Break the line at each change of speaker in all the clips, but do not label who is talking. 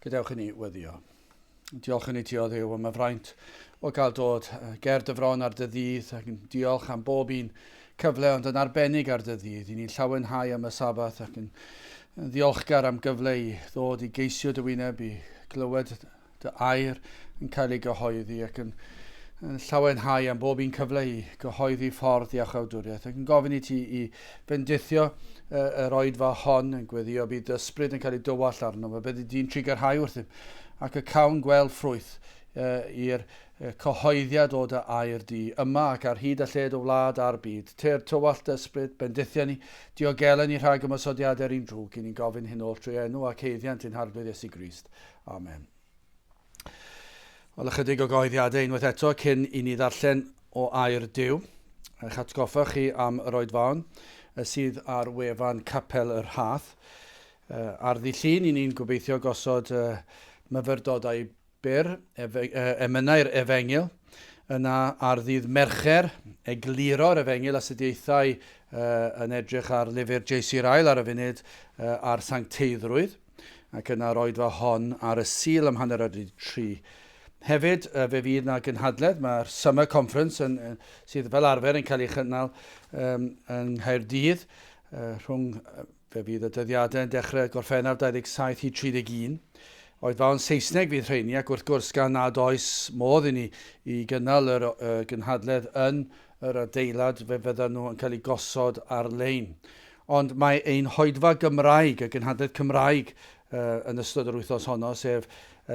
Gadewch i ni weddio. Diolch i ni ti o Dduw am y fraint o gael dod ger dy fron ar dy ddydd ac yn diolch am bob un cyfle ond yn arbennig ar dy ddydd. I ni'n llawenhau am y Sabath ac yn ddiolchgar am gyfle i ddod i geisio dy wyneb, i glywed dy air yn cael ei gyhoeddi ac yn, yn llawenhau am bob un cyfle i gyhoeddi ffordd iachawdwriaeth ac yn gofyn i ti i fendithio yr oedfa hon yn gweddio bydd dy ysbryd yn cael ei dywallt arno fe byddi di'n trugarhau wrthym ac y cawn gweld ffrwyth i'r cyhoeddiad o dy air di yma ac ar hyd a lled y wlad a'r byd. Tyr tywallt dy ysbryd, bendithia ni, diogela ni rhag ymosodiadau'r un drwg, i ni'n gofyn hyn oll trwy enw ac haeddiant ein Harglwydd Iesu Grist. Amen. Wel, ychydig o gyhoeddiadau unwaith eto cyn i ni ddarllen o air Duw. Eich atgoffa chi am yr oedfaon sydd ar wefan Capel y Rhath. Ar ddi llun, i ni'n gobeithio gosod myfyrdodau byr, emynau'r efengyl. Yna ar ddydd Mercher, egluro'r efengyl astudiaethau yn edrych ar lyfr J.C. Ryle ar y funud ar sancteiddrwydd. ac yna'r oedfa hon ar y Sul am hanner ar 3. Hefyd, fe fydd na gynhadledd, mae'r Summer Conference yn, sydd fel arfer yn cael ei chynnal um, yng Nghaerdydd, rhwng, fe fydd y dyddiadau yn dechrau Gorffennaf 27 i 31. Oedfaon Saesneg fydd rheini, ac wrth gwrs gan nad oes modd i ni i gynnal yr uh, gynhadledd yn yr adeilad, fe fyddan nhw yn cael eu gosod ar-lein. Ond mae ein hoedfa Gymraeg, y gynhadledd Cymraeg, yn ystod yr wythnos honno, sef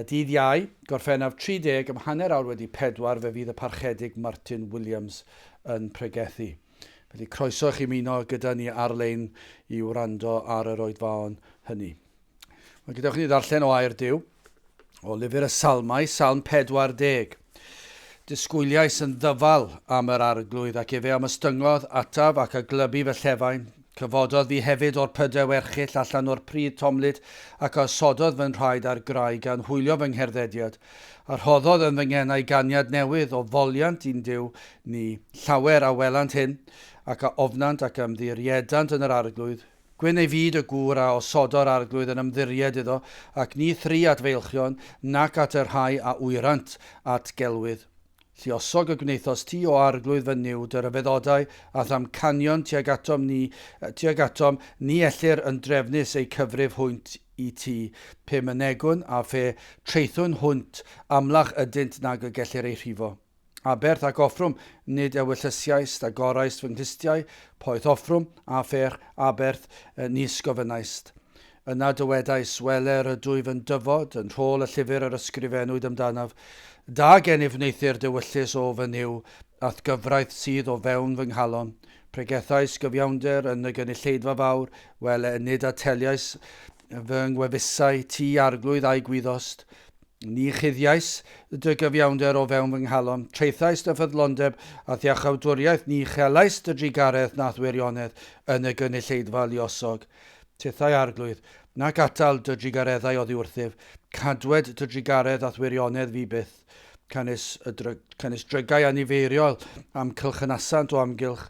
dydd Iau, Gorffennaf 30, am hanner awr wedi pedwar, fe fydd y Parchedig Martin Williams yn pregethu. Felly croeso i chi ymuno gyda ni ar-lein i wrando ar yr oedfaon hynny. Wel, gadewch i ni ddarllen o air Duw, o lyfr y Salmau, Salm 40. Disgwyliais yn ddyfal am yr arglwydd, ac efe am ystyngodd ataf ac a glybu fy llefain. Cyfododd fi hefyd o'r pydew erchyll allan o'r pridd tomlyd, ac a osododd fy nhraed ar graig, gan hwylio fy ngherddediad. A rhoddodd yn fy ngenau ganiad newydd o foliant i'n Duw ni. Llawer a welant hyn, ac a ofnant ac a ymddiriedant yn yr arglwydd. Gwyn ei fyd y gŵr a osodo'r Arglwydd yn ymddiried iddo, ac ni thry at feilchion, nac at y rhai a wyrant at gelwydd. Lluosog y gwnaethost ti, O Arglwydd fy Nuw, dy ryfeddodau a'th amcanion tuag atom ni, tuag atom, ni ellir yn drefnus eu cyfrif hwynt i ti, pe mynegwn a phe traethwn hwynt, amlach ydynt nag y gellir eu rhifo. Aberth ac offrwm, nid ewyllysiaist, agoraist fy nghlustiau, poeth offrwm, a phech aberth, nis gofynnaist. Yna dywedais, Wele, yr ydwyf yn dyfod, yn rhôl y llyfr yr ysgrifennwyd amdanaf. Da gennyf wneuthur d'ewyllys, O fy Nuw, a'th gyfraith sydd o fewn fy nghalon. Pregethais gyfiawnder yn y gynulleidfa fawr, wele, nid ateliais fy ngwefusau, ti, Arglwydd, a'i gwyddost. Ni chuddiais dy gyfiawnder o fewn fy nghalon, traethais dy ffyddlondeb a'th iachawdwriaeth, ni chelais dy drugaredd na'th wirionedd yn y gynulleidfa luosog. Tithau, Arglwydd, nac atal dy drugareddau oddi wrthyf, cadwed dy drugaredd a'th wirionedd fi byth. Canys, y dry, canys drygau anifeiriol a'm cylchynasant o amgylch,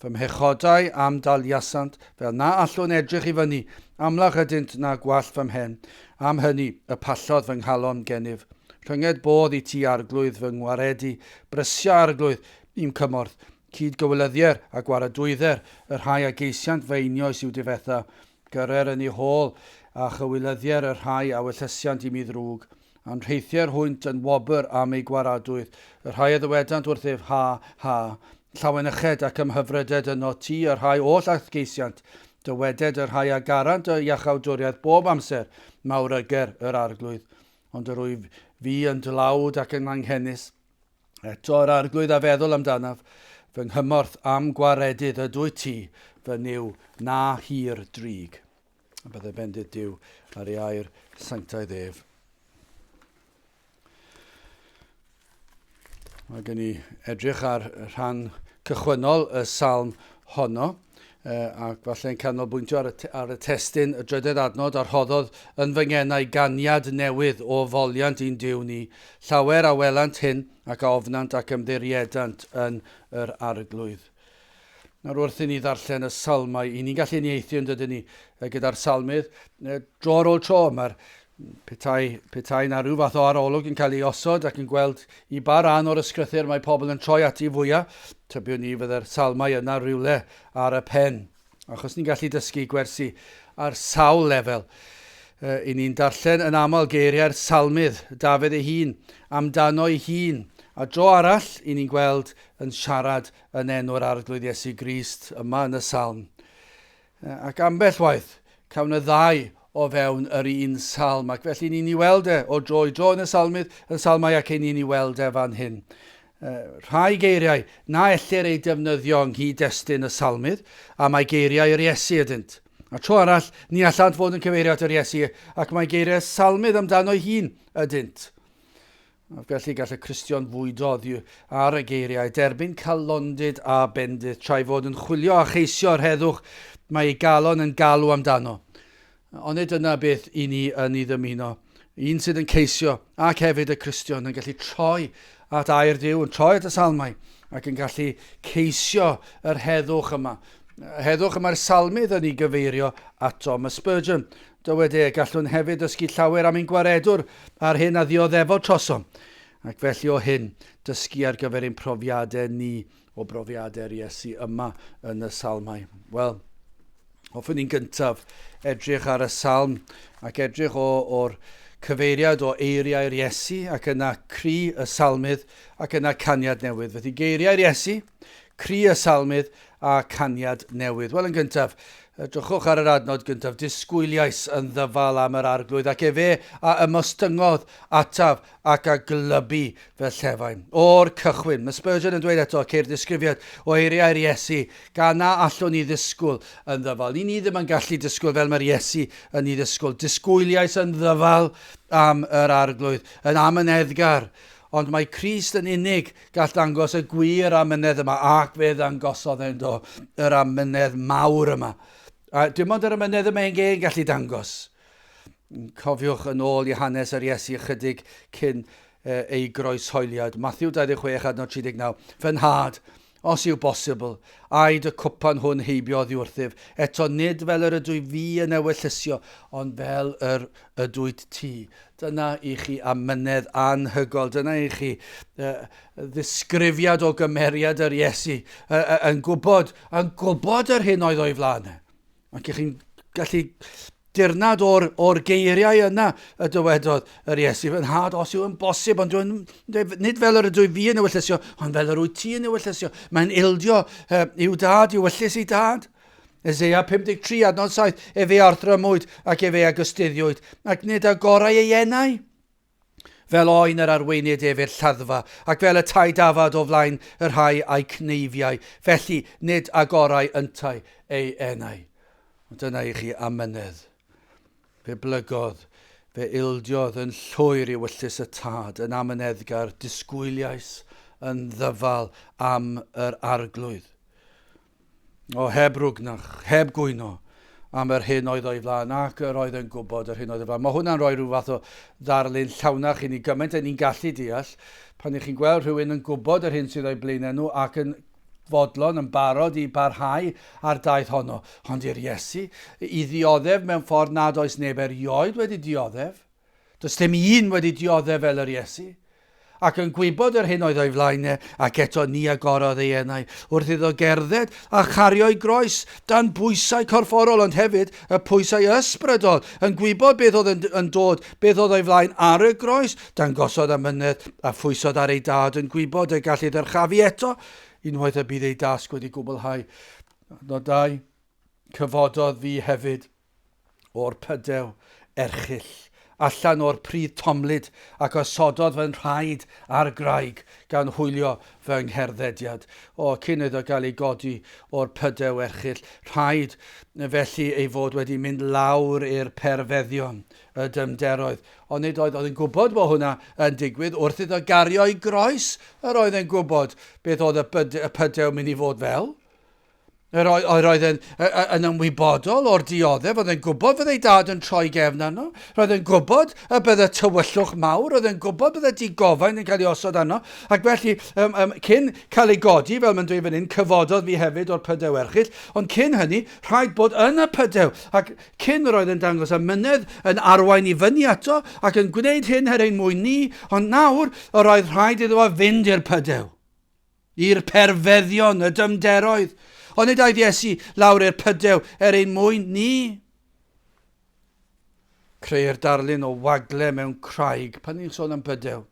Fy mhechodau a'm daliasant, fel na allwn edrych i fyny, amlach ydynt na gwallt fy mhen. Am hynny, y pallodd fy nghalon gennyf. Rhynged bodd i ti, Arglwydd, fy ngwaredu, brysia, Arglwydd, i'm cymorth. Cyd-gywilyddier a gwaradwydder y rhai a geisiant fy einioes i'w difetha. Gyrrer yn eu hôl, a chywilyddier y rhai a wellysiant i mi ddrwg. Anrheithier hwynt yn wobr am eu gwaradwydd, y rhai a ddywedant wrthyf, Ha, ha. Llawenyched ac ymhyfryded yno ti y rhai oll a'th geisiant. Dyweded y rhai a garant y iachawdwriaeth bob amser, Mawryger yr Arglwydd. Ond yr wyf fi yn dlawd ac yn anghenus. Eto yr Arglwydd a feddwl amdanaf, fy nghymorth a'm gwaredydd ydwyt ti, fy Nuw, na hir drig. A bydde bendith Duw ar ei air sanctaidd ef. Mae gen i edrych ar rhan cychwynnol y salm honno, ac falle'n canolbwyntio ar y, ar y testun y drydedd adnod a rhoddodd yn fy ngenau ganiad newydd o foliant i'n Duw ni. Llawer a welant hyn ac a ofnant ac ymddiriedant yn yr arglwydd. Nawr wrth i ni ddarllen y salmau, i ni'n gallu uniaethu yn dydyn ni gyda'r salmydd, dro ar ôl tro, mae'r Petai, petai na rhyw fath o arolwg yn cael ei osod ac yn gweld i ba ran o'r ysgrythyr mae pobl yn troi ati fwyaf, tybiwn ni fydde'r salmau yna rhywle ar y pen. Achos ni'n gallu dysgu gwersi ar sawl lefel. I ni'n darllen yn aml geiriau'r salmydd, Dafydd ei hun, amdano ei hun. A dro arall, i ni'n gweld yn siarad yn enw'r Arglwydd Iesu Grist yma yn y salm. Ac ambell waith, cawn y ddau o fewn yr un salm, ac felly ni'n ei weld e o dro i dro yn y salmydd, yn salmau ac ni'n ei weld e fan hyn. Rhai geiriau na ellir eu defnyddio yng nghyd-destun y salmydd, a mae geiriau yr Iesu ydynt. A tro arall, ni allant fod yn cyfeirio at yr Iesu, ac mae geiriau salmydd amdano'i hun ydynt. Ac felly gall y Cristion fwydo oddi ar y geiriau, derbyn calondid a bendith, tra'i fod yn chwilio a cheisio'r heddwch mae ei galon yn galw amdano. Onid dyna beth i ni yn ei ddymuno? Un sydd yn ceisio, ac hefyd y Cristion, yn gallu troi at air Duw, yn troi at y salmau, ac yn gallu ceisio yr heddwch yma. Heddwch y mae'r salmydd yn ei gyfeirio ato. Mae Spurgeon Dywed e, Gallwn hefyd ddysgu llawer am ein Gwaredwr a'r hyn a ddioddefodd trosom, ac felly o hyn, dysgu ar gyfer ein profiadau ni o brofiadau'r Iesu yma yn y Salmau. Wel, hoffwn i'n gyntaf edrych ar y salm ac edrych o, o'r cyfeiriad o eiriau'r Iesu ac yna cri y salmydd ac yna caniad newydd. Felly geiriau'r Iesu, cri y salmydd a caniad newydd. Wel, yn gyntaf, edrychwch ar yr adnod gyntaf. Disgwyliais yn ddyfal am yr arglwydd, ac efe a ymostyngodd ataf ac a glybu fy llefain. O'r cychwyn, mae Spurgeon yn dweud eto, ceir disgrifiad o eiriau'r Iesu, gan na allwn ni ddisgwyl yn ddyfal. Ni ni ddim yn gallu disgwyl fel mae'r Iesu yn ei ddisgwyl. Disgwyliais yn ddyfal am yr arglwydd, yn amyneddgar. Ond mae Crist yn unig Gall ddangos y gwir amynedd yma, ac fe ddangosodd e'n do, yr amynedd mawr yma. A dim ond yr amynedd yma e'n gen gallu dangos. Cofiwch yn ôl i hanes yr Iesu ychydig cyn ei groeshoeliad. Matthew 26 adnod 39. Fy nhad, os yw bosibl, aed y cwpan hwn heibio oddi wrthyf, eto nid fel yr ydwy fi yn ewyllysio, ond fel yr ydwyt ti. Dyna i chi amynedd anhygoel. Dyna i chi uh, ddisgrifiad o gymeriad yr Iesu uh, uh, yn gwybod, yn gwybod yr hyn oedd o'i flaen e. Ac i chi'n gallu dirnad o'r, or geiriau yna y dywedodd yr Iesu, fy nhad, os yw yn bosib, ond dwi'n, nid fel yr ydw i fi yn ewyllysio, ond fel yr wyt ti yn ewyllysio. Mae'n ildio uh, i'w dad, i'w wyllys i dad. Eseia 53 adnod 7, Efe a orthrymwyd ac efe a gystuddiwyd, ac nid agorau ei enau. Fel oen yr arweinid ef i'r lladdfa, ac fel y tai dafad o flaen y rhai a'i cneifiai, felly nid agorau yntau ei enau. Ond dyna i chi amynedd. Fe blygodd, fe ildiodd yn llwyr i wyllys y tad, yn amyneddgar, disgwyliais yn ddyfal am yr arglwydd. O, heb rwgnach, heb gwyno am yr hyn oedd o'i flaen ac yr oedd yn gwybod yr hyn oedd o'i flaen. Mae hwnna'n rhoi rhyw fath o ddarlun llawnach i ni gymaint â ni'n gallu deall pan ych chi'n gweld rhywun yn gwybod yr hyn sydd o'i blaenau nhw ac yn fodlon, yn barod i barhau ar daith honno. Ond i'r Iesu, i ddioddef mewn ffordd nad oes neb erioed wedi dioddef, Does dim un wedi dioddef fel yr Iesu, ac yn gwybod yr hyn oedd o'i flaen e, ac eto ni agorodd ei enau wrth iddo gerdded a chario'i groes dan bwysau corfforol ond hefyd y pwysau ysbrydol, yn gwybod beth oedd yn, yn dod, beth oedd o'i flaen ar y groes, dangosodd amynedd a phwysodd ar ei dad yn gwybod y gall ei ddyrchafu eto unwaith y bydd ei dasg wedi gwblhau. Adnod 2. Cyfododd fi hefyd o'r pydew erchyll, allan o'r pridd tomlyd, ac osododd fy nhraed ar graig, gan hwylio fy ngherddediad. O, cyn iddo gael ei godi o'r pydew erchyll, rhaid felly ei fod wedi mynd lawr i'r perfeddion, y dyfnderoedd. Ond nid oedd oedd yn gwybod bod hwnna yn digwydd wrth iddo gario'i groes. Yr oedd yn gwybod beth oedd y, y pydew mynd i fod fel. Yr oedd, yr oedd yn, yn ymwybodol o'r dioddef, oedd yn gwybod fydd ei dad yn troi gefn arno, roedd yn gwybod y bydde tywyllwch mawr, roedd yn gwybod bydde digofain yn cael ei osod arno, ac felly um, um, cyn cael ei godi, fel mae'n dweud fan hyn, cyfododd fi hefyd o'r pydew erchyll, ond cyn hynny, rhaid bod yn y pydew, ac cyn yr oedd yn dangos y mynedd yn arwain i fyny ato, ac yn gwneud hyn er ein mwyn ni, ond nawr yr oedd rhaid iddo fo fynd i'r pydew. I'r perfeddion, y dyfnderoedd. Onid aeth Iesu lawr i'r pydew er ein mwyn ni? Creu'r darlun o wagle mewn craig pan ni'n sôn am pydew.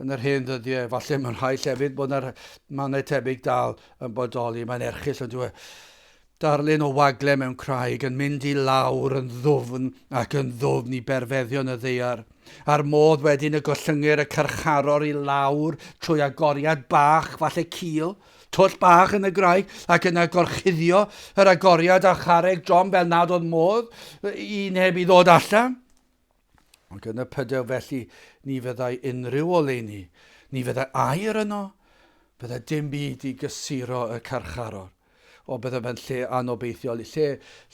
Yn yr hen ddyddiau, falle mewn rhai llefydd bod yna mannau tebyg dal yn bodoli, mae'n erchyll ond dyw e. Darlun o wagle mewn craig yn mynd i lawr yn ddwfn ac yn ddwfn i berfeddion y ddaear, a'r modd wedyn y gollyngir y carcharor i lawr trwy agoriad bach, falle cul, twll bach yn y graig, ac yna gorchuddio yr agoriad â charreg drom fel nad oedd modd i neb i ddod allan. Ac yn y pydew felly ni fyddai unrhyw oleuni, ni fyddai aer yno, byddai dim byd i gysuro y carcharor. O, bydde fe'n lle anobeithiol, lle,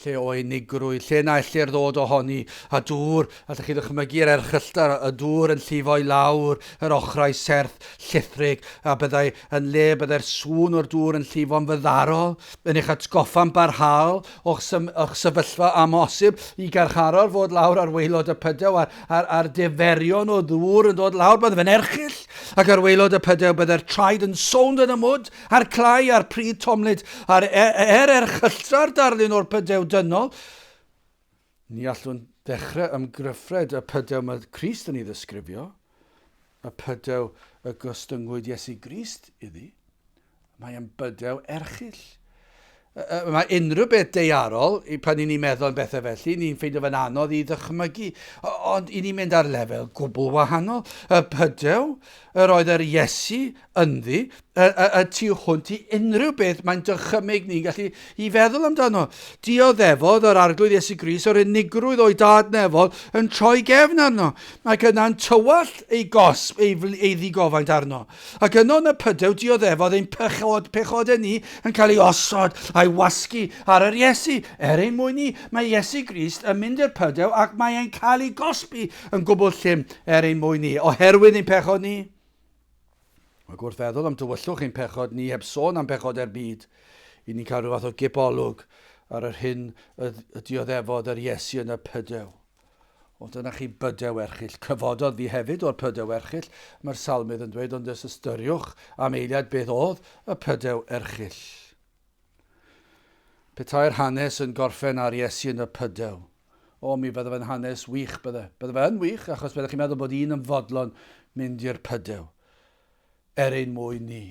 lle o unigrwydd, lle na ellir ddod ohoni, a dŵr, allwch chi ddychmygu'r erchyllter, y dŵr yn llifo i lawr yr ochrau serth llithrig, a byddai yn le byddai'r sŵn o'r dŵr yn llifo'n fyddarol, yn eich atgoffa'n barhaol o'ch, sym, o'ch sefyllfa amhosib i garcharor fod lawr ar waelod y pydew a'r, a'r, a'r diferion o ddŵr yn dod lawr, bydde fe'n erchyll, ac ar waelod y pydew byddai'r traed yn sownd yn y mwd, A'r clai a'r pridd tomlyd, a'r e, e, er erchylltra'r darlun o'r pydew dynol, ni allwn ddechrau ymgryffred y pydew mae Crist yn ei ddisgrifio, y pydew y gostyngwyd Iesu Grist iddi. Mae yn bydew erchyll. Mae unrhyw beth deiarol, pan i ni'n meddwl am bethau felly, ni'n ffeindio fe'n anodd i ddychmygu. Ond i ni'n mynd ar lefel gwbl wahanol. Y pydew, yr oedd yr Iesu ynddi, y, y, y tu hwnt i unrhyw beth mae'n dychymyg ni'n gallu i feddwl amdano. Dioddefodd yr Arglwydd Iesu Grist o'r unigrwydd o'i dad nefol yn troi gefn arno, ac yna'n tywallt ei gosb, ei, ei ddigofaint arno. Ac yno yn y pydew dioddefodd ein pechod, pechodau ni yn cael ei osod a'i wasgu ar yr Iesu. Er ein mwyn ni, mae Iesu Grist yn mynd i'r pydew ac mae e'n cael ei gosbi yn gwbl llym er ein mwyn ni, oherwydd ein pechod ni. Ac wrth feddwl am dywyllwch ein pechod ni heb sôn am pechodau'r byd, i ni'n cael rhyw fath o gip olwg ar yr hyn y, y dioddefodd yr Iesu yn y pydew. O, dyna chi bydew erchyll. Cyfododd fi hefyd o'r pydew erchyll, mae'r salmydd yn dweud, ond ys ystyriwch am eiliad beth oedd y pydew erchyll. Petai'r hanes yn gorffen ar Iesu yn y pydew, o, mi fydde fe'n hanes wych, bydde. Bydde fe yn wych, achos byddech chi'n meddwl bod un yn fodlon mynd i'r pydew, er ein mwyn ni.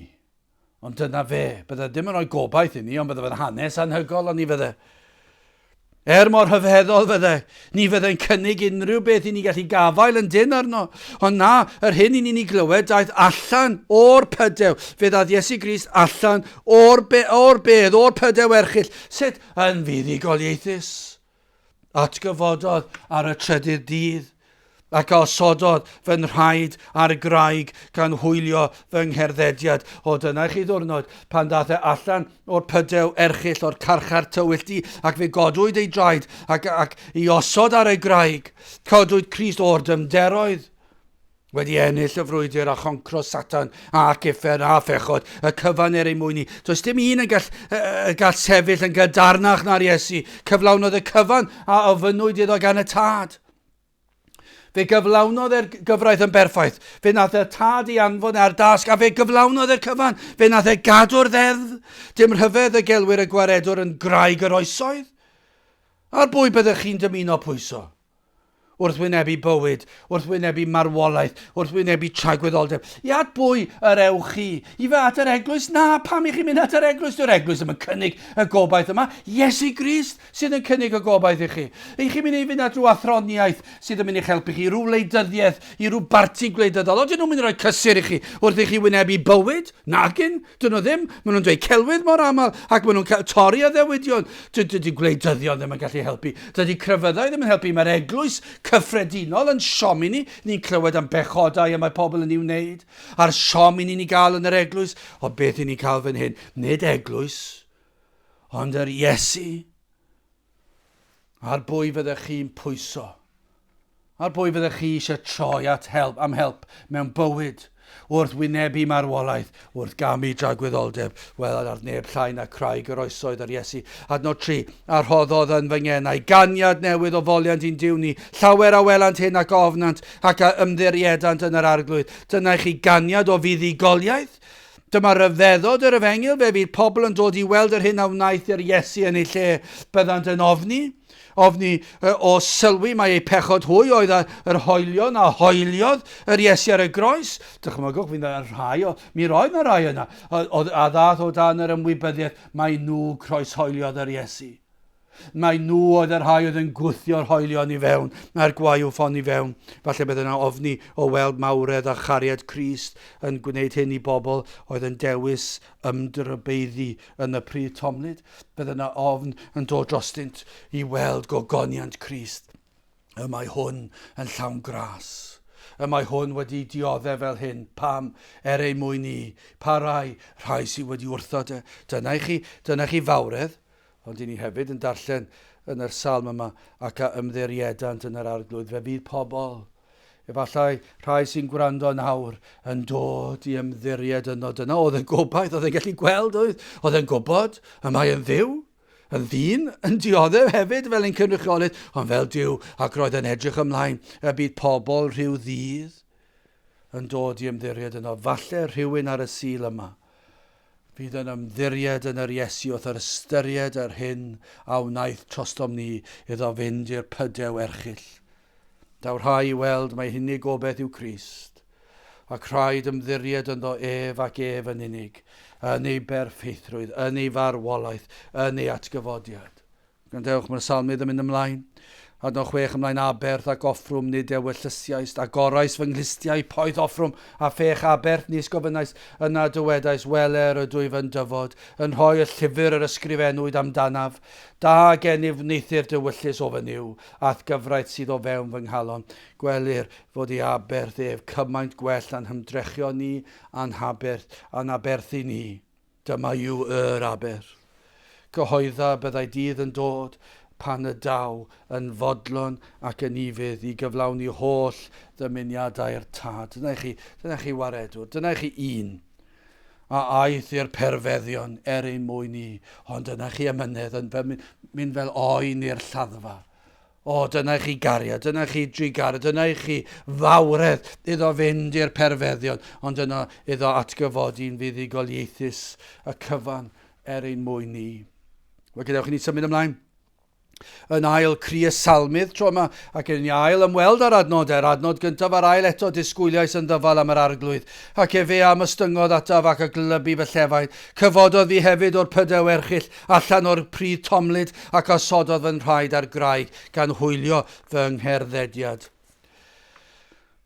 Ond dyna fe, bydde ddim yn rhoi gobaith i ni, ond bydde fe'n hanes anhygol, ond ni fydde. Er mor rhyfeddol fydde, ni fydde'n cynnig unrhyw beth i ni gallu gafael yn dynn arno. Ond na, yr hyn i ni'n ei glywed daeth allan o'r pydew. Fe ddaeth Iesu Grist allan o'r, be, or bedd, o'r pydew erchyll. Sut? Yn fuddugoliaethus. Atgyfododd ar y trydydd dydd ac a osododd fy nhraed ar graig gan hwylio fy ngherddediad. O, dyna i chi ddwrnod pan ddaeth e allan o'r pydew erchyll, o'r carchar tywyll du, ac fe godwyd ei draed ac, ac i osod ar ei graig. Codwyd Crist o'r dymderoedd wedi ennill y frwydr a choncro Satan ac uffern a phechod, y cyfan er ei mwyn ni. Does dim un yn gall, uh, gall sefyll yn gadarnach na'r Iesu. Cyflawnodd y cyfan a ofynnwyd iddo gan y Tad. Fe gyflawnodd e'r gyfraith yn berffaith. Fe nath y tad ei anfon e ar dasg a fe gyflawnodd e'r cyfan. Fe nath e gadw'r ddeddf. Dim rhyfedd y gelwir y gwaredwr yn graig yr oesoedd. Ar bwy byddech chi'n dymuno pwyso? Wrth wynebu bywyd, wrth wynebu marwolaeth, wrth wynebu tragwyddoldeb. I at bwy yr ewch chi? I fe at yr eglwys? Na, pam i chi mynd at yr eglwys? Dyw'r eglwys ddim yn cynnig y gobaith yma. Iesu Grist sydd yn cynnig y gobaith i chi. I chi'n mynd i fynd at rhyw athroniaeth sydd yn mynd i'ch helpu chi, rhyw wleidyddiaeth, i rhyw barti gwleidyddol. Odyn nhw'n mynd i roi cysur i chi wrth i chi wynebu bywyd? Nagyn, dyn nhw ddim. Maen nhw'n dweud celwydd mor aml ac maen nhw'n torri addewidion. Dydy gwleidyddion ddim yn gallu helpu. Dydy crefyddau ddim yn helpu. Mae'r eglwys cyffredinol yn siomi ni. Ni'n clywed am bechodau y mae pobl yn ei wneud. A'r siom i ni'n ei gael yn yr eglwys. O beth i ni'n cael fan hyn? Nid eglwys. Ond yr Iesu, ar bwy fyddech chi'n pwyso? Ar bwy fyddech chi eisiau troi at help, am help mewn bywyd? Wrth wynebu marwolaeth, wrth gamu dragwyddoldeb, wel, ar neb llai na craig yr oesoedd yr Iesu. Adnod 3, a rhoddodd yn fy ngenau ganiad newydd o foliant i'n Duw ni. Llawer a welant hyn ac a ofnant, ac a ymddiriedant yn yr Arglwydd. Dyna i chi ganiad o fuddugoliaeth. Dyma ryfeddod yr efengyl, fe fydd pobl yn dod i weld yr hyn a wnaeth yr Iesu yn ei lle. Byddant yn ofni, ofni o sylwi mai eu pechod hwy oedd yr hoelion a hoeliodd yr Iesu ar y groes. Dychmygwch, fydd yna rhai o, mi roedd yna rai yna, a ddath o dan yr ymwybyddiaeth mai nhw croeshoeliodd yr Iesu. Mai nhw oedd y rhai oedd yn gwthio'r hoelion i fewn, a'r gwaywffon i fewn. Falle bydd yna ofni o weld mawredd a chariad Crist yn gwneud hyn i bobl oedd yn dewis ymdrybeiddi yn y pridd tomlyd. Bydd yna ofn yn dod drostynt i weld gogoniant Crist. Y mae hwn yn llawn gras. Y mae hwn wedi dioddef fel hyn. Pam? Er ei mwyn i. Pa rai? Rhai sydd wedi wrthod e. Dyna i chi, dyna chi fawredd. Ond i ni hefyd yn darllen yn yr salm yma, ac a ymddiriedant yn yr Arglwydd. Fe fydd pobl, efallai rhai sy'n gwrando nawr, yn dod i ymddiried yno. Dyna oedd y gobaith, oedd e'n gallu gweld, oedd, oedd e'n gwybod, y mae yn Dduw, yn ddyn, yn dioddef hefyd fel ein cynrychiolydd, ond fel Duw, ac roedd yn edrych ymlaen y bydd pobl rhyw ddydd yn dod i ymddiried yno. Falle rhywun ar y Sul yma fydd yn ymddiried yn yr Iesu wrth yr ystyried yr hyn a wnaeth trostom ni iddo fynd i'r pydew erchyll. Daw rhai i weld mai unig gobaith yw Crist, ac rhaid ymddiried ynddo ef ac ef yn unig, yn ei berffeithrwydd, yn ei farwolaeth, yn ei atgyfodiad. Gwrandewch, mae'r salmydd yn mynd ymlaen. Adnod 6 ymlaen aberth ac offrwm nid ewyllysiaist, agorais fy nghlustiau poeth offrwm a phech aberth nis gofynnais, yna dywedais, wele yr ydwyf yn dyfod, yn rhoi y llyfr yr ysgrifennwyd amdanaf. Da gennyf wneuthur dy wyllys o fy Nuw, a'th gyfraith sydd o fewn fy nghalon. Gwelir fod ei aberth ef cymaint gwell na'n hymdrechion ni a'n haberth, a'n aberthu ni. Dyma yw yr aber. Cyhoedda byddai dydd yn dod pan y daw yn fodlon ac yn ufudd i gyflawni holl ddymuniadau'r Tad. Dyna i chi, dyna i chi waredwr, dyna i chi un a aeth i'r perfeddion er ein mwyn ni, ond dyna chi amynedd yn fel, mynd fel oen i'r lladdfa. O, dyna i chi gariad, dyna i chi drugaredd, dyna i chi fawredd iddo fynd i'r perfeddion, ond dyna iddo atgyfodi'n fuddugoliaethus y cyfan er ein mwyn ni. Wel, gadewch i ni symud ymlaen. Yn ail cri y salmydd tro yma, ac yn ail ymweld â'r adnod, yr adnod gyntaf a'r ail eto, disgwyliais yn ddyfal am yr arglwydd, ac efe am ystyngodd ataf ac a glybu fy llefain. Cyfododd fi hefyd o'r pydew erchyll, allan o'r pridd tomlyd, ac osododd fy nhraed ar graig, gan hwylio fy ngherddediad.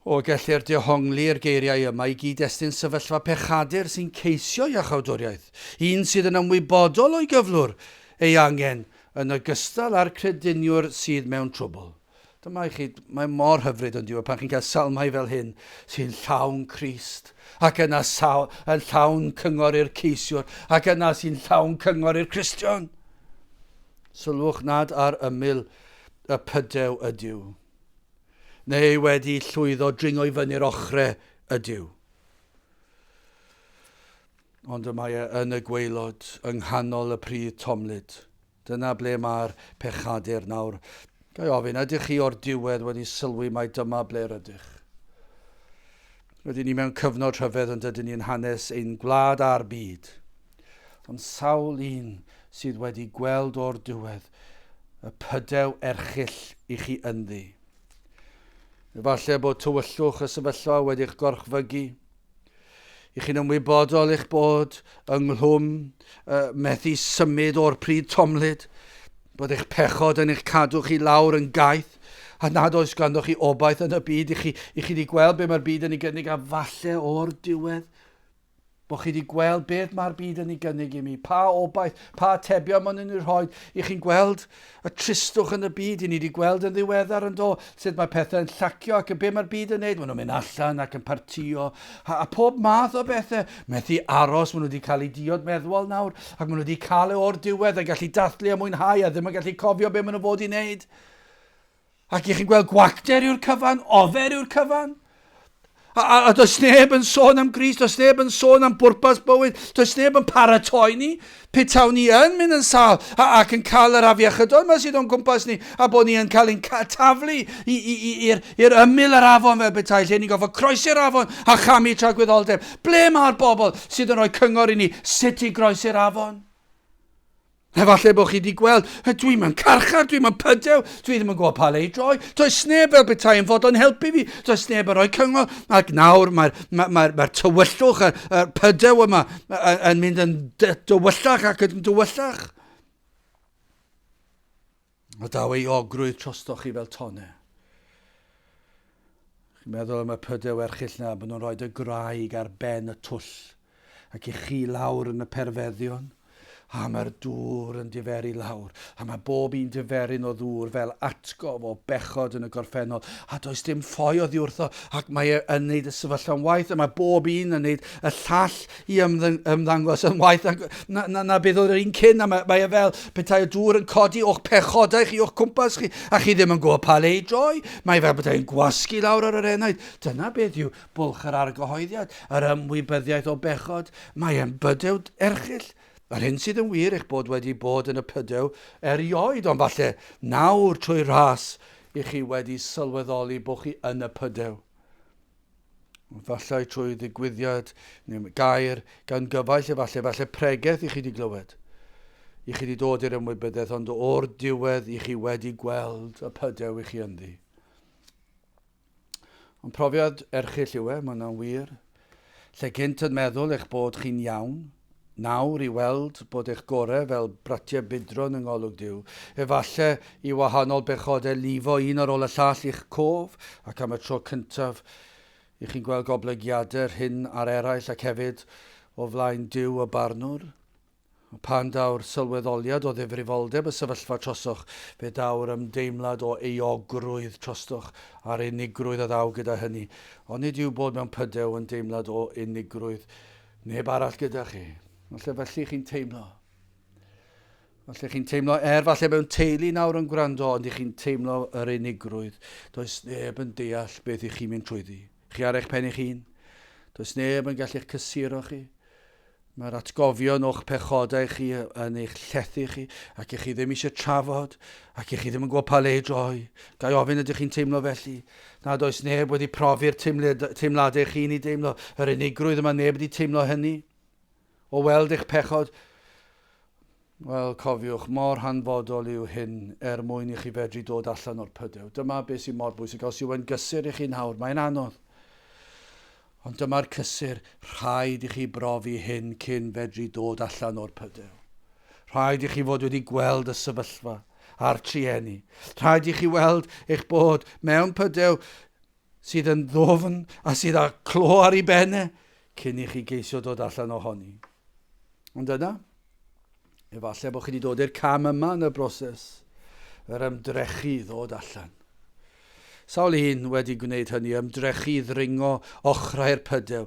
O, gellir dehongli'r geiriau yma i gyd-destun sefyllfa pechadur sy'n ceisio iachawdwriaeth, un sydd yn ymwybodol o'i gyflwr, ei angen, yn ogystal â'r crediniwr sydd mewn trwbl. Dyma i chi, mae mor hyfryd yn diwedd pan chi'n cael salmau fel hyn sy'n llawn Crist ac yna saw, yn llawn cyngor i'r ceisiwr ac yna sy'n llawn cyngor i'r Cristion. Sylwch nad ar ymyl y pydew ydyw, neu wedi llwyddo dringo i fyny'r ochre ydyw. Ond y mae e yn y gwaelod, yng nghanol y pridd tomlyd. Dyna ble mae'r pechadur nawr. Ga i ofyn, ydych chi o'r diwedd wedi sylwi mai dyma ble rydych? Rydyn ni mewn cyfnod rhyfedd yn dydyn ni yn hanes ein gwlad a'r byd. Ond sawl un sydd wedi gweld o'r diwedd y pydew erchyll i chi ynddi. Efallai bod tywyllwch y sefyllfa wedi'ch gorchfygu, I chi'n ymwybodol eich bod ynghlwm, uh, methu symud o'r pryd tomlyd, bod eich pechod yn eich cadw chi lawr yn gaeth, a nad oes ganddo chi obaith yn y byd, i chi, i chi wedi gweld be mae'r byd yn ei gynnig, a falle o'r diwedd. Bod chi wedi gweld beth mae'r byd yn ei gynnig i mi, pa obaith, pa atebion maen nhw'n ei rhoi. I chi'n gweld y tristwch yn y byd, i ni wedi gweld yn ddiweddar yn do, sut mae pethau'n llacio ac yn be mae'r byd yn neud. Maen nhw'n mynd allan ac yn partio a, a pob math o bethau. Methu aros, maen nhw wedi cael eu diod meddwol nawr ac maen nhw wedi cael e o'r diwedd a gallu dathlu a mwynhau a ddim yn gallu cofio be maen nhw fod i wneud. Ac i chi'n gweld gwacter yw'r cyfan, ofer yw'r cyfan. A, a, a does neb yn sôn am Grist, does neb yn sôn am bwrpas bywyd, does neb yn paratoi ni. Pe tawn ni yn mynd yn sâl a, ac yn cael yr afiechydon yma sydd o'n gwmpas ni, a bod ni yn cael ein taflu i'r ymyl yr afon fel petai, lle ni'n gorfod croesi'r afon a chamu tragwyddoldeb. Ble mae'r bobl sydd yn rhoi cyngor i ni sut i groesi'r afon? Efallai bod chi wedi gweld, dwi mewn carchar, dwi mewn pydew, dwi ddim yn gwybod pa le i droi, does neb fel petai yn fodlon helpu fi, does neb yn rhoi cyngor, ac nawr mae'r mae, mae, mae tywyllwch, y, y pydew yma yn mynd yn dywyllach ac yn dywyllach. A daw euogrwydd trostoch chi fel tonne. Chi'n meddwl am y pydew erchyll na, bod nhw'n rhoi y graig ar ben y twll ac i chi lawr yn y perfeddion. A mae'r dŵr yn diferu lawr, a mae bob un diferyn o ddŵr fel atgof o bechod yn y gorffennol, a does dim ffoi oddi wrtho, ac mae e yn neud y sefyllfa'n waeth, a mae bob un yn neud y llall i ymddangos yn waeth na, na, na, na beth oedd yr un cyn, a mae, mae e fel petai y dŵr yn codi o'ch pechodau chi, o'ch cwmpas chi, a chi ddim yn gwybod pa le i droi. Mae fel petai'n gwasgu lawr ar yr enaid. Dyna beth yw bwlch yr argyhoeddiad, yr ymwybyddiaeth o bechod. Mae e'n bydew erchyll. Yr hyn sydd yn wir eich bod wedi bod yn y pydew erioed, ond falle nawr trwy ras i chi wedi sylweddoli bod chi yn y pydew. Efallai trwy ddigwyddiad neu gair gan gyfaill efallai, efallai pregeth i chi wedi glywed. I chi wedi dod i'r ymwybyddiaeth, ond o'r diwedd i chi wedi gweld y pydew i chi ynddi. Ond profiad erchyll yw e, mae hwnna'n wir. Lle gynt yn meddwl eich bod chi'n iawn, nawr i weld bod eich gorau fel bratiau budron yng ngolwg Duw, efallai i wahanol bechodau lifo un ar ôl y llall i'ch cof, ac am y tro cyntaf i chi'n gweld goblygiadau'r hyn ar eraill ac hefyd o flaen Duw y Barnwr. Pan daw'r sylweddoliad o ddifrifoldeb y sefyllfa trosoch, fe daw'r ymdeimlad o euogrwydd trostoch a'r unigrwydd a ddaw gyda hynny. Onid yw bod mewn pydew yn deimlad o unigrwydd? Neb arall gyda chi. Falle felly chi'n teimlo. Falle chi'n teimlo, er falle mewn teulu nawr yn gwrando, ond i chi'n teimlo yr unigrwydd. Does neb yn deall beth i chi'n mynd trwyddi. Chi ar eich pen eich hun. Does neb yn gallu'ch cysuro chi. Mae'r atgofion o'ch pechodau chi yn eich llethu chi, ac i chi ddim eisiau trafod, ac i chi ddim yn gwybod pa le i droi. Ga i ofyn ydych chi'n teimlo felly? Nad oes neb wedi profi'r teimladau chi'n ei deimlo, yr unigrwydd yma, neb wedi teimlo hynny. O weld eich pechod, Wel, cofiwch, mor hanfodol yw hyn er mwyn i chi fedru dod allan o'r pydew. Dyma beth sy'n mor bwysig. Os yw e'n gysur i chi nawr, mae'n anodd. Ond dyma'r cysur, rhaid i chi brofi hyn cyn fedru dod allan o'r pydew. Rhaid i chi fod wedi gweld y sefyllfa a'r trueni. Rhaid i chi weld eich bod mewn pydew sydd yn ddwfn a sydd â clo ar ei ben e cyn i chi geisio dod allan ohoni. Ond yna, efallai bod chi wedi dod i'r cam yma yn y broses, yr ymdrechu i ddod allan. Sawl un wedi gwneud hynny, ymdrechu i ddringo ochrau'r pydew,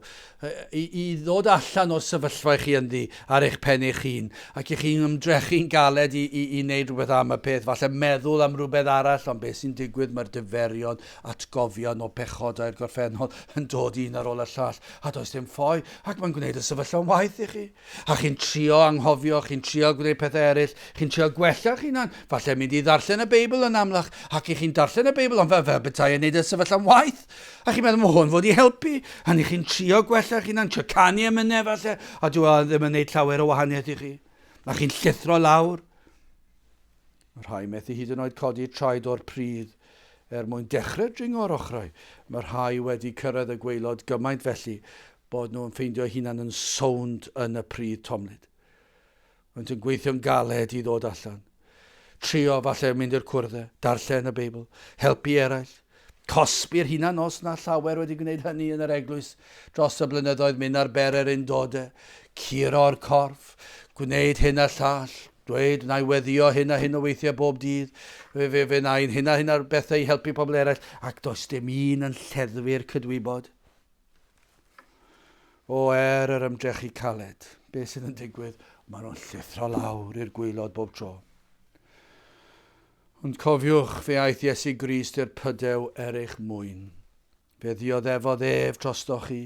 i, i ddod allan o'r sefyllfa i chi ynddi ar eich pen eich hun, ac i chi'n ymdrechu'n galed i, i, i wneud rhywbeth am y peth, falle meddwl am rhywbeth arall, ond beth sy'n digwydd, mae'r diferion, atgofion o pechodau'r gorffennol yn dod un ar ôl y llall, a does dim ffoi, ac mae'n gwneud y sefyllfa'n waeth i chi. A chi'n trio anghofio, chi'n trio gwneud pethau eraill, chi'n trio gwella'ch hunan, falle mynd i ddarllen y Beibl yn amlach, ac i chi'n darllen y Beibl, ond fel, fel petai yn gwneud y sefyllfa'n waeth. A chi'n meddwl, mae hwn fod i helpu, a ni chi'n trio gwella'ch hunan, trio canu emynau falle, a dyw e ddim yn gwneud llawer o wahaniaeth i chi. A chi'n llithro lawr. Mae rhai methu hyd yn oed codi traed o'r pridd er mwyn dechrau dringo ar ochrau. Mae rhai wedi cyrraedd y gwaelod gymaint felly bod nhw'n ffeindio hunan yn sownd yn y pridd tomlyd. Maent yn gweithio'n galed i ddod allan. Trio falle mynd i'r cwrddau, darllen y Beibl, helpu eraill, Cosbi'r hunan os na llawer wedi gwneud hynny yn yr eglwys dros y blynyddoedd, mynd ar bererindode, curo'r corff, gwneud hyn a llall, dweud wna i weddio hyn a hyn o weithiau bob dydd, fe, fe, fe wna i'n hyn a hyn ar bethau i helpu pobl eraill, ac does dim un yn lleddfu'r cydwybod. O, er yr ymdrechu caled, beth sydd yn digwydd? Maen nhw'n llithro lawr i'r gwaelod bob tro. Ond cofiwch, fe aeth Iesu Grist i'r pydew er eich mwyn. Fe ddioddefodd ef drostoch chi.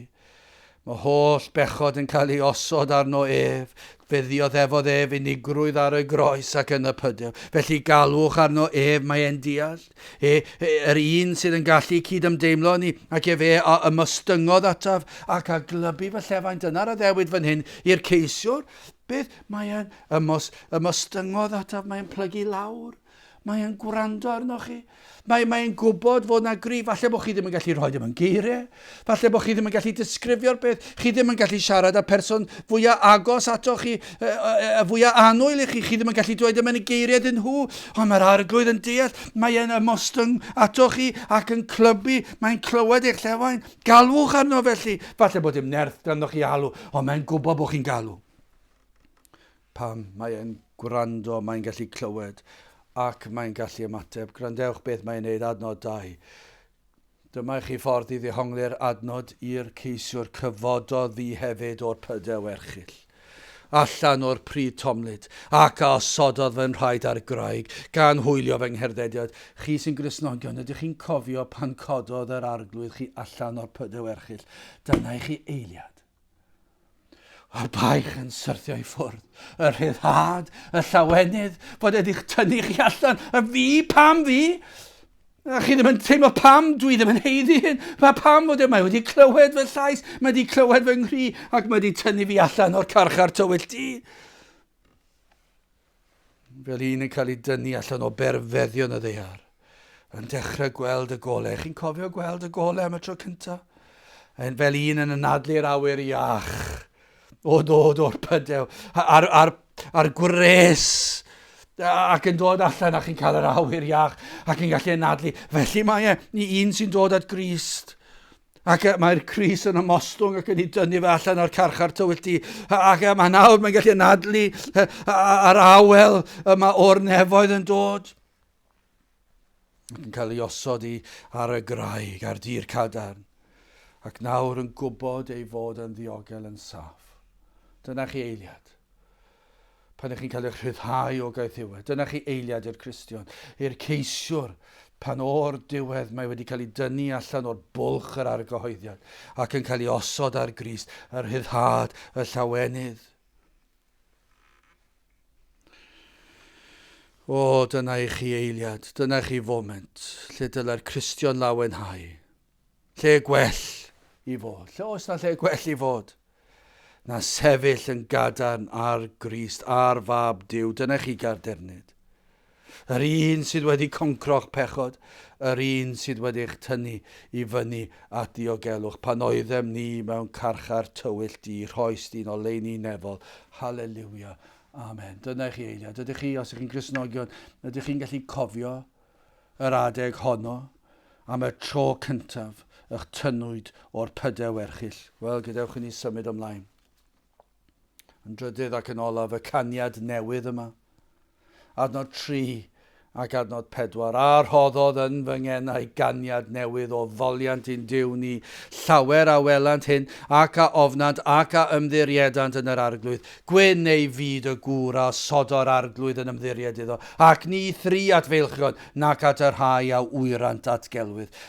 Mae holl bechod yn cael ei osod arno ef. Fe ddioddefodd ef unigrwydd ar y groes ac yn y pydew. Felly galwch arno ef, mae e'n deall. E, e, yr un sydd yn gallu cyd-ymdeimlo â ni, ac efe a ymostyngodd ataf ac a glybu fy llefain. Dyna'r addewid fan hyn i'r ceisiwr. Beth? Mae e'n ymos, ymostyngodd ataf, mae'n plygu lawr. Mae e'n gwrando arnoch chi. Mae, mae e'n gwybod fod na gri. Falle bod chi ddim yn gallu rhoi dim yn geiriau. Falle bod chi ddim yn gallu disgrifio'r beth. Chi ddim yn gallu siarad â'r person fwyaf agos ato chi, y, y, y fwyaf annwyl i chi. Chi ddim yn gallu dweud dim yn y geiriau iddyn nhw. Ond mae'r arglwydd yn deall. Mae e'n ymostwng ato chi ac yn clybu. Mae'n clywed eich llefain. Galwch arno felly. Falle bod dim nerth ganddo chi alw, ond mae'n gwybod bod chi'n galw. Pam mae e'n gwrando, mae'n gallu clywed ac mae'n gallu ymateb. Gwrandewch beth mae'n neud, adnod 2. Dyma i chi ffordd i ddehongli'r adnod i'r ceisiwr cyfododd fi hefyd o'r pydew erchyll. Allan o'r pryd tomlyd, ac a osododd fy nhraed ar graig, gan hwylio fy ngherddediad. Chi sy'n Gristnogion, ydych chi'n cofio pan cododd yr Arglwydd chi allan o'r pydew erchyll? Dyna i chi eiliad. A'r baich yn syrthio i ffwrdd. Y rhyddhad, y llawenydd, fod edi'ch tynnu chi allan. Y fi, pam fi? A chi ddim yn teimlo pam dwi ddim yn heiddi hyn. Mae pam fod e, mae wedi clywed fy llais, mae wedi clywed fy nghri, ac mae wedi tynnu fi allan o'r carchar tywyll du. Fel un yn cael ei dynnu allan o berfeddion y ddaear, yn dechrau gweld y golau. Chi'n cofio gweld y golau am y tro cyntaf? Yn fel un yn anadlu'r awyr iach o ddod o'r pydew, a'r, ar, ar gwres ac yn dod allan a chi'n cael yr awyr iach ac yn gallu anadlu. Felly mae e i un sy'n dod at Grist. Ac mae'r Crist yn ymostwng ac yn ei dynnu fe allan o'r carchar tywyll du. Ac mae nawr mae'n gallu anadlu a'r awel yma o'r nefoedd yn dod. Ac yn cael ei osod i ar y graig, ar dir cadarn. Ac nawr yn gwybod ei fod yn ddiogel yn saff. Dyna chi eiliad. Pan ych chi'n cael eich rhyddhau o gaethiwed. Dyna chi eiliad i'r Cristion, i'r ceisiwr, pan o'r diwedd mae wedi cael ei dynnu allan o'r bwlch yr argyhoeddiad ac yn cael ei osod ar Grist, y rhyddhad, y llawenydd. O, dyna i chi eiliad, dyna i chi foment lle dylai'r Cristion lawenhau. Lle gwell i fod. Lle oes na lle gwell i fod? Na sefyll yn gadarn ar Grist, ar Fab Duw. Dyna chi gardernid. Yr un sydd wedi concro'ch pechod, yr un sydd wedi eich tynnu i fyny at ddiogelwch. Pan oeddem ni mewn carchar tywyll du, rhoes di'n oleuni nefol. Haleliwia. Amen. Dyna i chi eiliad. Ydych chi, os ydych chi'n Gristnogion, ydych chi'n gallu cofio yr adeg honno, am y tro cyntaf, y'ch tynnwyd o'r pydew erchyll. Wel, gadewch i ni symud ymlaen. Yn drydydd ac yn olaf, y caniad newydd yma. Adnod 3 ac adnod 4. A rhoddodd yn fy ngenau ganiad newydd o foliant i'n Duw ni. Llawer a welant hyn, ac a ofnant, ac a ymddiriedant yn yr Arglwydd. Gwyn ei fyd y gŵr a osodo'r Arglwydd yn ymddiried iddo, ac ni thry at feilchion, nac at y rhai a wyrant at gelwydd.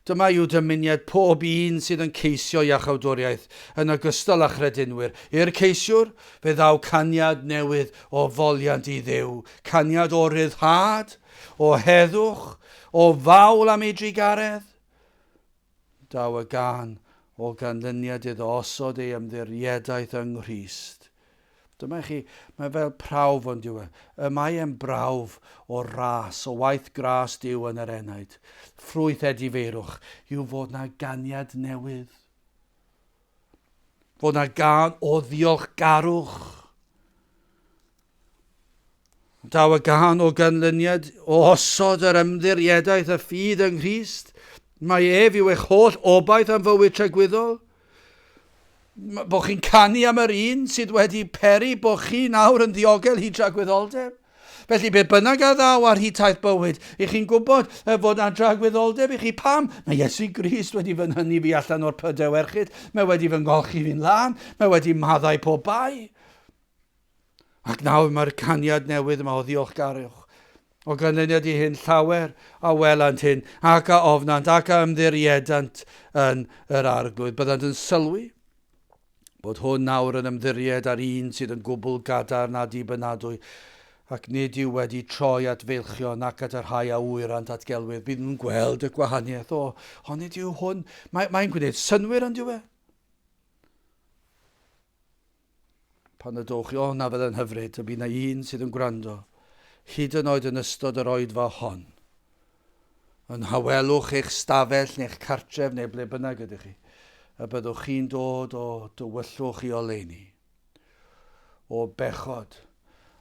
Dyma yw dymuniad pob un sydd yn ceisio iachawdwriaeth, yn ogystal â chredinwyr. I'r ceisiwr, fe ddaw caniad newydd o foliant i Dduw, caniad o ryddhad, o heddwch, o fawl am ei drugaredd. Daw y gân o ganlyniad iddo osod ei ymddiriedaeth yng Nghrist. Dyma i chi, mae fel prawf ond yw e. Y mae e'n brawf o ras, o waith gras Duw yn yr enaid. Ffrwyth edifeirwch yw fod na ganiad newydd. Fod na gân o ddiolchgarwch. Daw y gân o ganlyniad o osod yr ymddiriedaeth y ffydd yng Nghrist. Mae ef yw eich holl obaith am fywyd tragwyddol. Bod chi'n canu am yr un sydd wedi peri bod chi nawr yn ddiogel hyd dragwyddoldeb. Felly be bynnag a ddaw ar hyd taith bywyd, i chi'n gwybod fod na dragwyddoldeb i chi. Pam? Mae Iesu Grist wedi fy nhynnu fi allan o'r pydew erchyd. Mae wedi fy ngolchi fi'n lân. Mae wedi maddau pob bai. Ac nawr mae'r caniad newydd yma o ddiolchgarwch. O ganlyniad i hyn, llawer a welant hyn, ac a ofnant, ac a ymddiriedant yn yr arglwydd. Byddant yn sylwi bod hwn nawr yn ymddiried ar un sydd yn gwbl gadarn a dibynadwy, ac nid yw wedi troi at feilchion ac at y rhai a wyrant at gelwydd. Bydd nhw'n gweld y gwahaniaeth. O, onid yw hwn? Mae'n mae gwneud synnwyr, ond yw e? Pan y dowch chi, o, na fydde'n hyfryd, y bydd na un sydd yn gwrando, hyd yn oed yn ystod yr oedfa hon. Yn nhawelwch eich stafell neu'ch cartref neu ble bynnag ydych chi, y byddwch chi'n dod o dywyllwch i oleuni, o bechod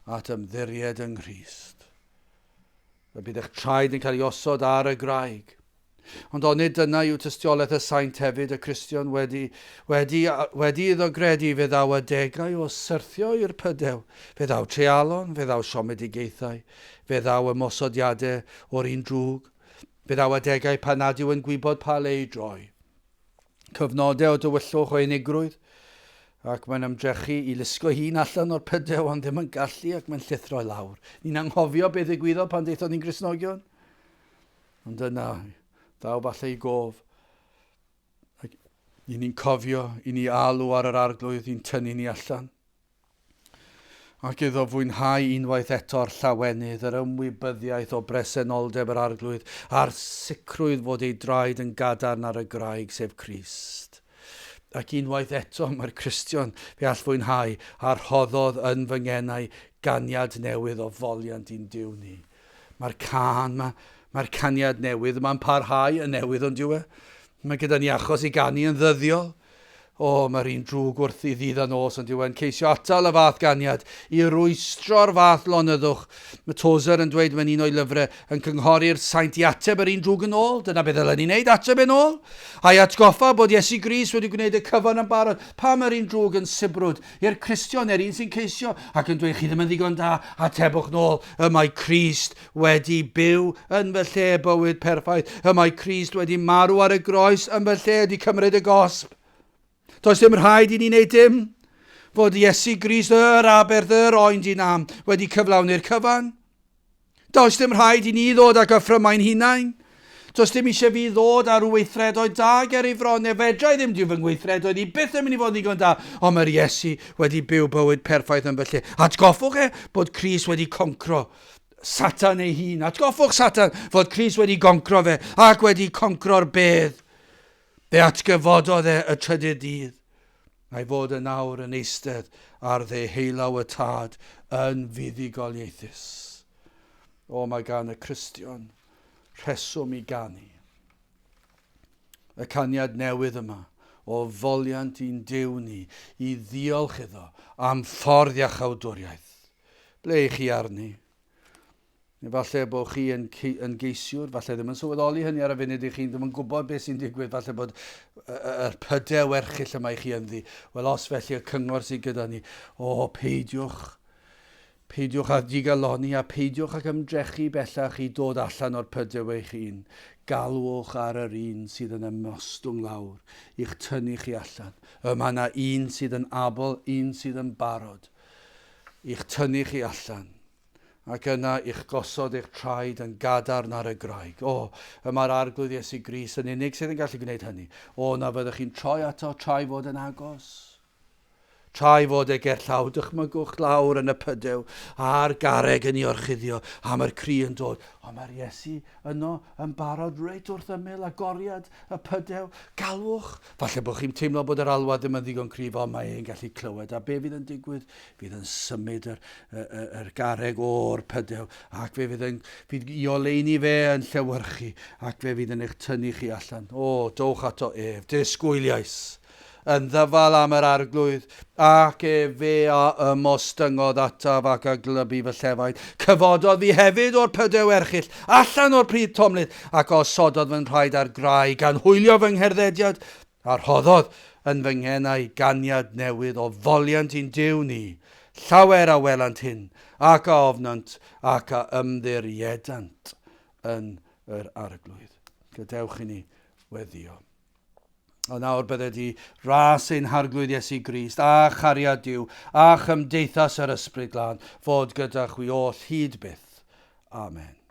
at ymddiried yng Nghrist. Y bydd eich traed yn cael ei osod ar y graig. Ond onid dyna yw tystiolaeth y saint hefyd, y Cristion wedi, wedi, wedi iddo gredu, fe ddaw adegau o syrthio i'r pydew, fe ddaw treialon, fe ddaw siomedigaethau, fe ddaw ymosodiadau o'r un drwg, fe ddaw adegau pan nad yw yn gwybod pa le i droi. Cyfnodau o dywyllwch, o unigrwydd, ac mae'n ymdrechu i lusgo hun allan o'r pydew ond ddim yn gallu ac mae'n llithro i lawr. Ni'n anghofio beth ddigwyddodd pan ddaethon ni'n Gristnogion. Ond yna, ddaw falle i gof. Ac i ni'n cofio i ni alw ar yr arglwydd i'n tynnu ni allan. Ac iddo fwynhau unwaith eto'r llawenydd, yr ymwybyddiaeth o bresenoldeb yr Arglwydd, a'r sicrwydd fod ei draed yn gadarn ar y graig, sef Crist. Ac unwaith eto mae'r Cristion fe all fwynhau, a rhoddodd yn fy ngenau ganiad newydd o foliant i'n Duw ni. Mae'r cân 'ma, mae'r caniad newydd yma'n parhau yn newydd ond yw e? Mae gyda ni achos i ganu yn ddyddiol. O, mae'r un drwg wrthi ddydd a nos ond yw e'n ceisio atal y fath ganiad, i rwystro'r fath lonyddwch. Mae Tozer yn dweud mewn un o'i lyfrau yn cynghori'r saint i ateb yr un drwg yn ôl. Dyna beth ddylen ni wneud, ateb e'n ôl. A'i atgoffa bod Iesu Grist wedi gwneud y cyfan yn barod. Pam yr un drwg yn sibrwd i'r Cristion, neu'r un sy'n ceisio, ac yn dweud chi ddim yn ddigon da, atebwch nôl, y mae Crist wedi byw yn fy lle bywyd perffaith. Y mae Crist wedi marw ar y groes yn fy lle, wedi cymryd y gosb. Does dim rhaid i ni wneud dim. Fod Iesu Grist, yr aberth, yr oen di nam, wedi cyflawni'r cyfan. Does dim rhaid i ni ddod ag offrymau'n hunain. Does dim eisiau fi ddod ar weithredoedd da ger ei fron, neu fedra i ddim, dyw fy ngweithredoedd i byth yn mynd i fod yn ddigon da, ond mae'r Iesu wedi byw bywyd perffaith yn fy lle. Atgoffwch e bod Crist wedi concro Satan ei hun. Atgoffwch Satan fod Crist wedi goncro fe ac wedi concro'r bedd. Fe atgyfododd e y trydydd dydd. A'i fod yn awr yn eistedd ar ddeheulaw y Tad yn fuddugoliaethus. O, mae gan y Cristion rheswm i ganu. Y caniad newydd yma o foliant i'n Duw ni i ddiolch iddo am ffordd iachawdwriaeth. Ble i chi arni? Efallai bod chi yn, yn geisiwr, falle ddim yn sylweddoli hynny ar y funud i chi ddim yn gwybod beth sy'n digwydd, falle bod yr pydew erchyll yma i chi ynddi. Wel, os felly y cyngor sydd gyda ni, o, peidiwch, peidiwch â digalonni a peidiwch ag ymdrechu bellach i dod allan o'r pydew eich hun. Galwch ar yr un sydd yn ymostwng lawr i'ch tynnu chi allan. Y mae yna un sydd yn abl, un sydd yn barod i'ch tynnu chi allan, ac yna i'ch gosod eich traed yn gadarn ar y graig. O, y mae'r Arglwydd Iesu Grist yn unig sydd yn gallu gwneud hynny. O, na fyddwch chi'n troi ato tra'i fod yn agos. Tra'i fod e gerllaw, dychmygwch lawr yn y pydew, a'r garreg yn ei orchuddio, a mae'r cri yn dod. Ond mae'r Iesu yno yn barod reit wrth ymyl agoriad y pydew. Galwch! Falle bod chi'n teimlo bod yr alwad ddim yn ddigon cryf, ond mae e'n gallu clywed. A be fydd yn digwydd? Fydd yn symud yr, yr, yr garreg o'r pydew, ac fe fydd yn, fydd i oleuni fe yn llewyrchu, ac fe fydd yn eich tynnu chi allan. O, dowch ato ef, disgwyliais! yn ddyfal am yr Arglwydd, ac efe a ymostyngodd ataf ac a glybu fy llefain. Cyfododd fi hefyd o'r pydew erchyll, allan o'r pridd tomlith, ac osododd fy nhraed ar graig, gan hwylio fy ngherddediad, a rhoddodd yn fy ngenau ganiad newydd o foliant i'n Duw ni. Llawer a welant hyn, ac a ofnant, ac a ymddiriedant yn yr Arglwydd. Gadewch i ni weddïo. Ond nawr bydded i ras ein Harglwydd Iesu Grist, a chariad Duw, a chymdeithas yr Ysbryd Glân, fod gyda chwi oll hyd byth. Amen.